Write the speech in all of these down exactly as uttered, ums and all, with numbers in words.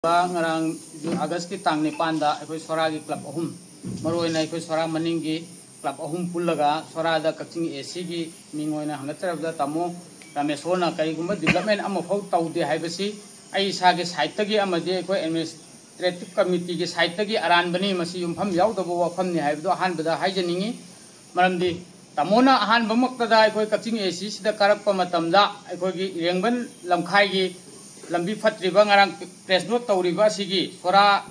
ꯉꯔꯥꯡ ꯖꯨꯟ, ꯑꯥꯒꯁꯀꯤ ꯇꯥꯡ ꯅꯤꯄꯥꯟꯗ ꯑꯩꯈꯣꯏ ꯁꯣꯔꯥꯒꯤ ꯀ꯭ꯂꯕ ꯑꯍꯨꯝ, ꯃꯔꯨꯑꯣꯏꯅ ꯑꯩꯈꯣꯏ ꯁꯣꯔꯥ ꯃꯅꯤꯡꯒꯤ ꯀ꯭ꯂꯕ ꯑꯍꯨꯝ ꯄꯨꯜꯂꯒ ꯁꯣꯔꯥꯗ ꯀꯛꯆꯤꯡ ꯑꯦ ꯁꯤꯒꯤ ꯃꯤꯡ ꯑꯣꯏꯅ ꯍꯪꯒꯠꯆꯔꯕꯗ, ꯇꯥꯃꯣ ꯔꯥꯃꯦꯁꯣꯔꯅ ꯀꯔꯤꯒꯨꯝꯕ ꯗꯤꯕ꯭ꯂꯞꯃꯦꯟ ꯑꯃꯐꯥꯎ ꯇꯧꯗꯦ ꯍꯥꯏꯕꯁꯤ ꯑꯩ ꯏꯁꯥꯒꯤ ꯁꯥꯏꯠꯇꯒꯤ ꯑꯃꯗꯤ ꯑꯩꯈꯣꯏ ꯑꯦꯗꯃꯤꯅꯤꯁꯇ꯭ꯔꯦꯇꯤꯚ ꯀꯃꯤꯇꯤꯒꯤ ꯁꯥꯏꯠꯇꯒꯤ ꯑꯔꯥꯟꯕꯅꯤ, ꯃꯁꯤ ꯌꯨꯝꯐꯝ ꯌꯥꯎꯗꯕ ꯋꯥꯐꯝꯅꯤ ꯍꯥꯏꯕꯗꯨ ꯑꯍꯥꯟꯕꯗ ꯍꯥꯏꯖꯅꯤꯡꯏ꯫ ꯃꯔꯝꯗꯤ ꯇꯥꯃꯣꯅ ꯑꯍꯥꯟꯕꯃꯛꯇꯗ ꯑꯩꯈꯣꯏ ꯀꯛꯆꯤꯡ ꯑꯦ ꯁꯤꯁꯤꯗ ꯀꯥꯔꯛꯄ ꯃꯇꯝꯗ ꯑꯩꯈꯣꯏꯒꯤ ꯏꯔꯦꯡꯕꯟ ꯂꯝꯈꯥꯏꯒꯤ ꯂꯝꯕꯤ ꯐꯠꯇ꯭ꯔꯤꯕ, ꯉꯔꯥꯡ ꯄ꯭ꯔꯦꯁ ꯅꯣꯠ ꯇꯧꯔꯤꯕ ꯑꯁꯤꯒꯤ ꯁꯣꯔꯥ,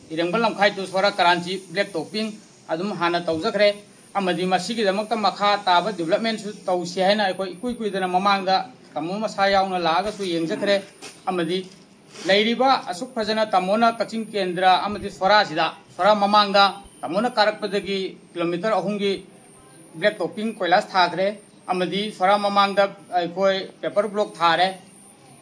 ꯏꯔꯦꯡꯕꯟ ꯂꯝꯈꯥꯏ ꯇꯨ ꯁꯣꯔꯥ ꯀꯔꯥꯟꯆꯤ ꯕ꯭ꯂꯦꯛ ꯇꯣꯞꯄꯤꯡ ꯑꯗꯨꯝ ꯍꯥꯟꯅ ꯇꯧꯖꯈ꯭ꯔꯦ꯫ ꯑꯃꯗꯤ ꯃꯁꯤꯒꯤꯗꯃꯛꯇ ꯃꯈꯥ ꯇꯥꯕ ꯗꯤꯕ꯭ꯂꯞꯃꯦꯟꯁꯨ ꯇꯧꯁꯤ ꯍꯥꯏꯅ ꯑꯩꯈꯣꯏ ꯏꯀꯨꯏ ꯀꯨꯏꯗꯅ ꯃꯃꯥꯡꯗ ꯇꯥꯃꯣ ꯃꯁꯥ ꯌꯥꯎꯅ ꯂꯥꯛꯑꯒꯁꯨ ꯌꯦꯡꯖꯈ꯭ꯔꯦ꯫ ꯑꯃꯗꯤ ꯂꯩꯔꯤꯕ ꯑꯁꯨꯛ ꯐꯖꯅ ꯇꯥꯃꯣꯅ ꯀꯛꯆꯤꯡ ꯀꯦꯟꯗ꯭ꯔ ꯑꯃꯗꯤ ꯁꯣꯔꯥꯁꯤꯗ, ꯁꯣꯔꯥ ꯃꯃꯥꯡꯗ ꯇꯥꯃꯣꯅ ꯀꯥꯔꯛꯄꯗꯒꯤ ꯀꯤꯂꯣꯃꯤꯇꯔ ꯑꯍꯨꯝꯒꯤ ꯕ꯭ꯂꯦꯛ ꯇꯣꯞꯄꯤꯡ ꯀꯣꯏꯂꯥꯁ ꯊꯥꯈ꯭ꯔꯦ꯫ ꯑꯃꯗꯤ ꯁꯣꯔꯥ ꯃꯃꯥꯡꯗ ꯑꯩꯈꯣꯏ ꯄꯦꯄꯔ ꯕ꯭ꯂꯣꯛ ꯊꯥꯔꯦ꯫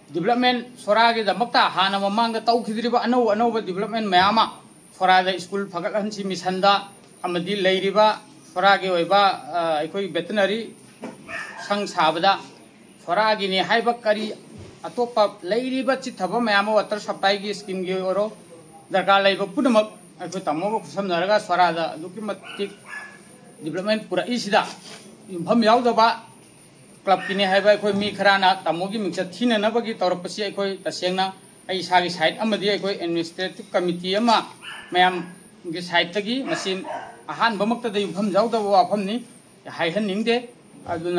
ꯗꯤꯕ꯭ꯂꯞꯃꯦꯟ ꯁꯣꯔꯥꯒꯤꯗꯃꯛꯇ ꯍꯥꯟꯅ ꯃꯃꯥꯡꯗ ꯇꯧꯈꯤꯗ꯭ꯔꯤꯕ ꯑꯅꯧ ꯑꯅꯧꯕ ꯗꯤꯕ꯭ꯂꯞꯃꯦꯟ ꯃꯌꯥꯝ ꯑꯃ, ꯁꯣꯔꯥꯗ ꯁ꯭ꯀꯨꯜ ꯐꯒꯠꯍꯟꯁꯤ ꯃꯤꯁꯟꯗ, ꯑꯃꯗꯤ ꯂꯩꯔꯤꯕ ꯁꯣꯔꯥꯒꯤ ꯑꯣꯏꯕ, ꯑ, ꯑꯩꯈꯣꯏ ꯚꯦꯇꯅꯔꯤ ꯁꯪ ꯁꯥꯕꯗ, ꯁꯣꯔꯥꯒꯤꯅꯤ ꯍꯥꯏꯕ ꯀꯔꯤ ꯑꯇꯣꯞꯄ ꯂꯩꯔꯤꯕ ꯆꯤꯠꯊꯕ ꯃꯌꯥꯝ ꯑꯃ, ꯋꯥꯇꯔ ꯁꯄ꯭ꯂꯥꯏꯒꯤ ꯁ꯭ꯀꯤꯝꯒꯤ ꯑꯣꯏꯔꯣ, ꯗꯔꯀꯥꯔ ꯂꯩꯕ ꯄꯨꯝꯅꯃꯛ ꯑꯩꯈꯣꯏ ꯇꯥꯃꯣꯒ ꯈꯨꯠꯁꯝꯅꯔꯒ ꯁꯣꯔꯥꯗ ꯑꯗꯨꯛꯀꯤ ꯃꯇꯤꯛ ꯗꯤꯕ꯭ꯂꯞꯃꯦꯟ ꯄꯨꯔꯛꯏꯁꯤꯗ ꯌꯨꯝꯐꯝ ꯌꯥꯎꯗꯕ ꯀ꯭ꯂꯕꯀꯤꯅꯤ ꯍꯥꯏꯕ ꯑꯩꯈꯣꯏ ꯃꯤ ꯈꯔꯅ ꯇꯥꯃꯣꯒꯤ ꯃꯤꯡꯆꯠ ꯊꯤꯅꯅꯕꯒꯤ ꯇꯧꯔꯛꯄꯁꯤ ꯑꯩꯈꯣꯏ ꯇꯁꯦꯡꯅ ꯑꯩ ꯏꯁꯥꯒꯤ ꯁꯥꯏꯠ ꯑꯃꯗꯤ ꯑꯩꯈꯣꯏ ꯑꯦꯗꯃꯤꯅꯤꯁꯇ꯭ꯔꯦꯇꯤꯚ ꯀꯃꯤꯇꯤ ꯑꯃ ꯃꯌꯥꯝꯒꯤ ꯁꯥꯏꯠꯇꯒꯤ ꯃꯁꯤ ꯑꯍꯥꯟꯕꯃꯛꯇꯗ ꯌꯨꯝꯐꯝ ꯌꯥꯎꯗꯕ ꯋꯥꯐꯝꯅꯤ, ꯍꯥꯏꯍꯟꯅꯤꯡꯗꯦ꯫ ꯑꯗꯨꯅ